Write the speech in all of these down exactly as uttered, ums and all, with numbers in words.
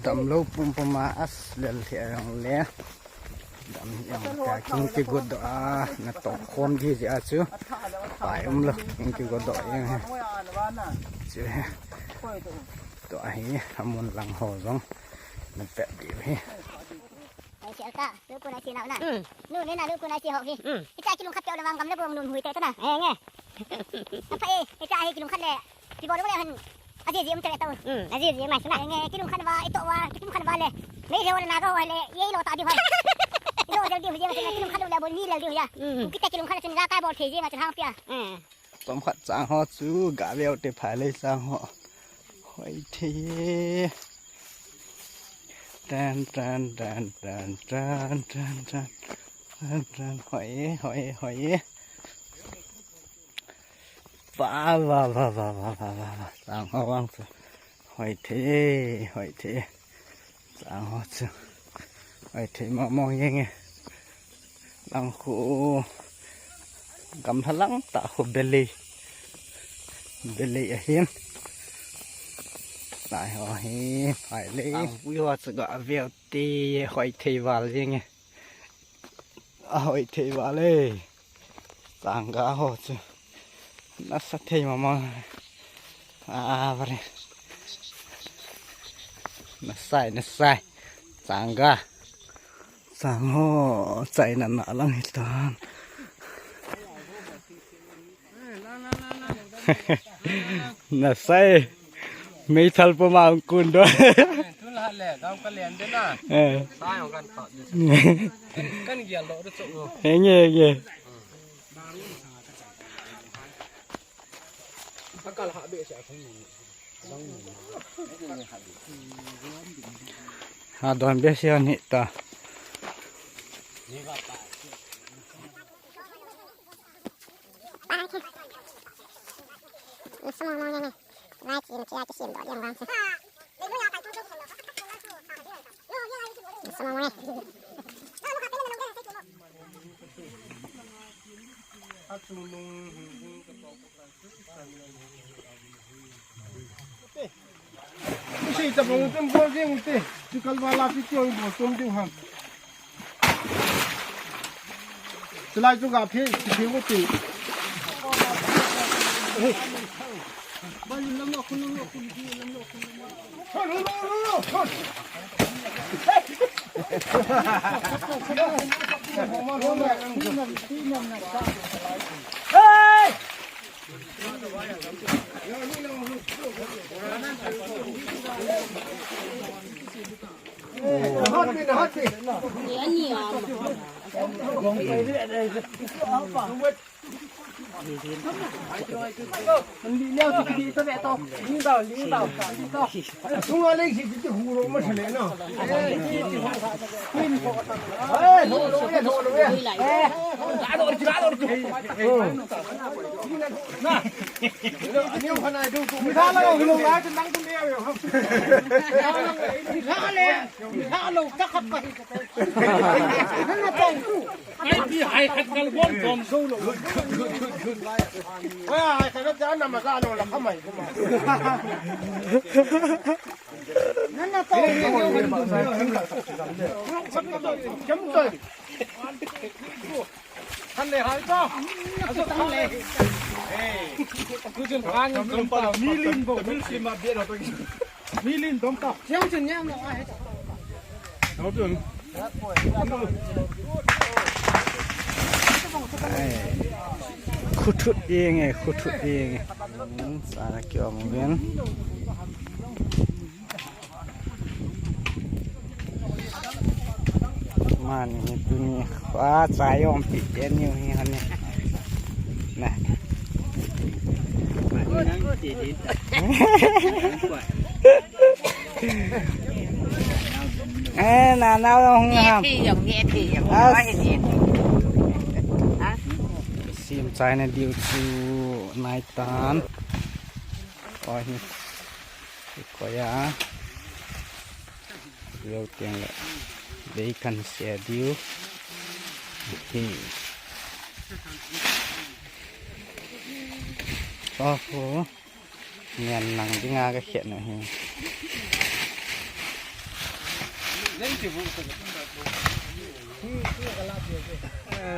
Damlou pumpum a as lel hi a jong le. Dam hi a jong ka king kigot doh a, na toh khom di jeh a chu. Pai umlou, king kigot doh jeng hi. Chu hi. Tua hi, amun lang ho jong. Na pet diu hi. Ai, si Alta, lu kun ai si nau na. Hmm. Nu, ne na lu kun ai si ho hi. Hmm. Hicha kilungkhat peh le vang gam le bong nun hui te ta na. Eh, nge. Apa e, hicha hi kilungkhat le. Ti bol le han. Aji ji um te ta. Hmm, aji ji mai suna. Eh, nge, kilungkhat va, ito va, kilungkhat va le. Mei le wa na ga wa le, ye lo ta di va. Lo jal di hu je ma kilungkhat le bol ni le di hu ya. Hmm. Kita kilungkhat le chun ga kai bol the je ma chun hang pia. Eh. Chomkhat chang ho chu ga veu te phai le chang ho. Hoi thei e. Tan, tan, tan. Tan, tan. Hoi e, hoi e, hoi e. Va, va, va. Chang ho vang chu. Hoi thei e, hoi thei e. Chang ho chu. Hoi thei mo mo jeng e. Lang khu gamla lang ta khu belei. Belei ahin. Lai ho hi, phai le. Lang pui ho chu ga veu te hoi thei val jeng e. A hoi thei val e. Changga ho chu. Nasa thei mama. A, vare. Nasai, nasai. Changga. Chang ho, chai na na lang hitan. Nasai. Meithal puma kun do. Tun la le, dau ka len de na. Eh. Sai ho kan ta. Kan gial lo de chu. Henge, henge. Ha don be se ni ta. Sei ta bong tum bol ding te. Chu kal wala pi ti oi bol tum ding ham. Chulai chu ga phe, phe mo ti. Ai, ti hai khat gal bol bom zo lo. Good, good, good, good. Oi, hai khat na ma ga lo la khamai kuma. Nana to. Kem to. Han le hai to. Aso han le. Eh. Ku jun hang dom pa milin bo. Milin dom ta. Jang jun yang no ai. Ai. Khu thut jeng e, khu thut jeng e. Hmm, sa na kyo mo ben. Mani hi tuni kha chai umpi te niu hi hane. Na. Eh, na, na, hung ham. As. Sim chai na diu chu nai tan. Oi hi. Koya. Leu tiang le. Dei kan sia diu. Hi. Oho. Ngen lang dinga ka khet na hi. Eh,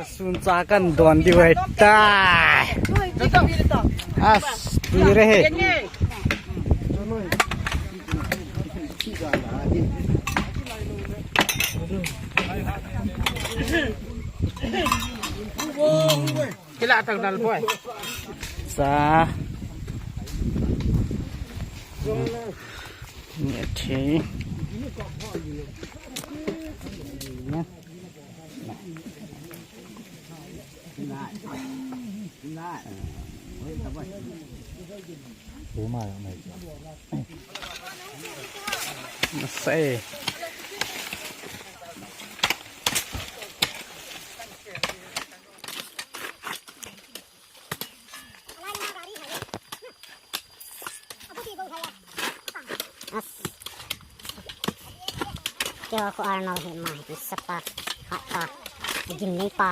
suncha kan don diu ahitai. As, tui re he. Kila tang dal boy. Sa. Ni thi. Nasei. As. Keiho khu Arnold hi ma hi sapa. Hatpa. Gimneipa.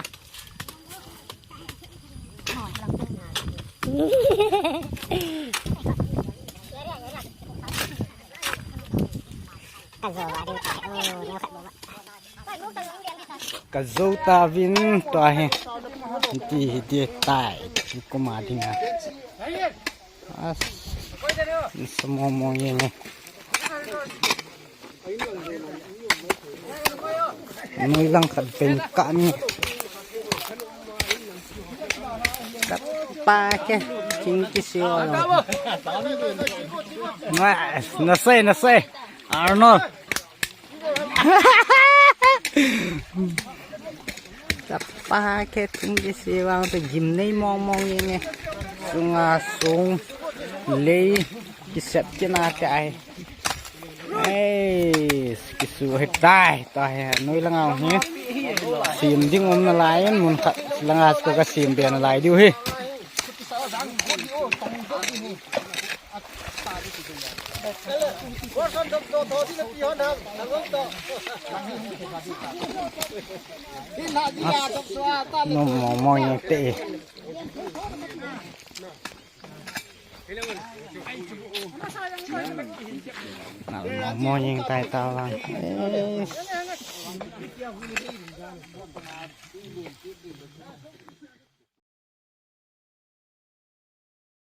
Ka jou va ding tai. Oh, neo khat bou va. Ka jou tauvin tua hi. Hiti, hiti tai. Kuma dinga. As. Sa mong mong jeng e. Noi lang khat pen kah ni. Chapa ke, thing kisiu a. Na, nasei, nasei. Arnold. Chapa ke, thing kisiu a, te gimnei mong mong jeng e. Sunga sung lei kisep kit na te ahi. Ei, kisu ahitai, tua hi, noi langa hi. Sem ding um nalai in, mun khat langa chu ka sem be nalai diu hi. Nom mong mong jeng te. Nal mo mo jeng tai tavang. Eh.